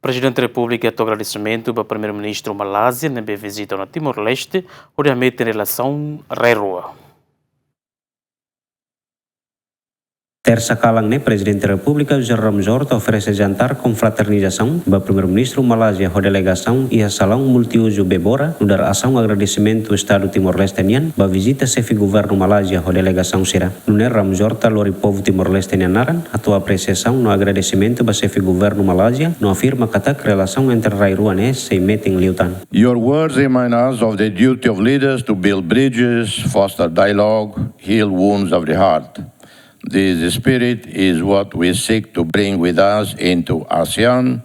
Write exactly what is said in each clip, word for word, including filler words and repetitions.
Prezidente Repúblika hato'o agradesimentu ba Primeiru-Ministru Malázia ne'ebé vizita ona Timor-Leste, hodi hametin relasaun rai rua. Tersa kalan ne'e, Prezidente Repúblika José Ramos Horta oferese jantar konfraternizasaun ba Primeiru-Ministru Malázia ho delegasaun iha salaun multiuzu Bebora, nu'udar asaun agradesimentu Estadu Timor-Leste nian ba vizita Xefe Governu Malázia ho delegasaun sira. Nune'e Ramos Horta lori povu Timor-Leste nia naran, hato'o apresiasaun no agradesimentu ba Xefe Governu Malázia, no afirma katak relasaun entre rai rua ne'e sei metin liután. Your words remind us of the duty of leaders to build bridges, foster dialogue, heal wounds of the heart. This spirit is what we seek to bring with us into ASEAN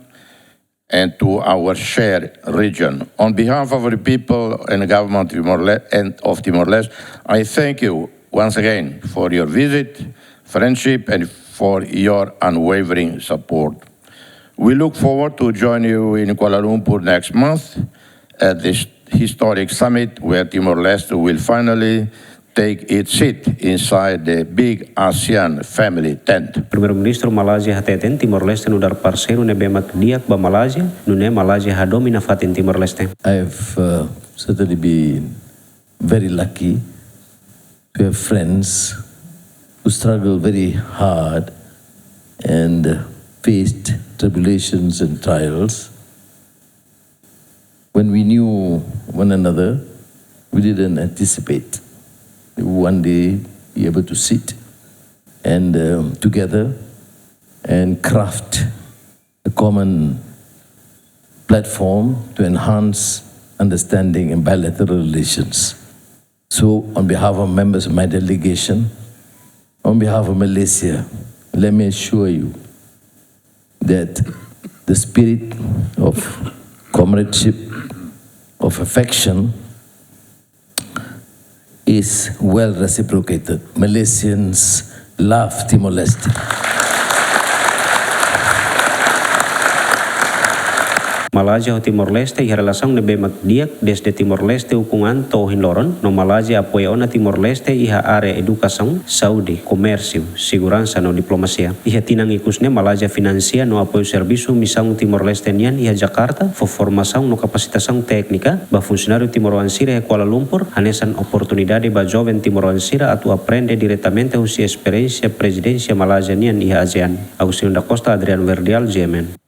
and to our shared region. On behalf of the people and government of Timor-Le-, and of Timor-Leste, I thank you once again for your visit, friendship, and for your unwavering support. We look forward to join you in Kuala Lumpur next month at this historic summit where Timor-Leste will finally take its seat inside the big ASEAN family tent. Primeiru-Ministru Malázia hateten Timor-Leste nu'udar parseiru ne'ebé mak di'ak ba Malázia, nune'e Malázia hadomi nafatin Timor-Leste. I have, uh, certainly been very lucky to have friends who struggle very hard and, uh, faced tribulations and trials. When we knew one another, we didn't anticipate that we one day be able to sit and, um, together and craft a common platform to enhance understanding and bilateral relations. So, on behalf of members of my delegation, on behalf of Malaysia, let me assure you that the spirit of comradeship, of affection, is well reciprocated. Malaysians love Timor-Leste. Malázia ho Timor-Leste iha relasaun ne'ebé mak di'ak desde Timor-Leste ukun an to'o ohin loron, no Malázia apoia ona Timor-Leste iha área edukasaun, saúde, komérsiu, seguransa no diplomasia. Iha tinan ikus ne'e Malázia finansia no apoiu servisu Misaun Timor-Leste nian iha Jakarta, fó formasaun no kapasitasaun téknika ba funsionáriu timoroan sira iha Kuala Lumpur, hanesan oportunidade ba joven timoroan sira atu aprende diretamente husi esperiénsia prezidénsia Malázia nian iha ASEAN. Agostinho da Costa, Adriano Verdial, G M N.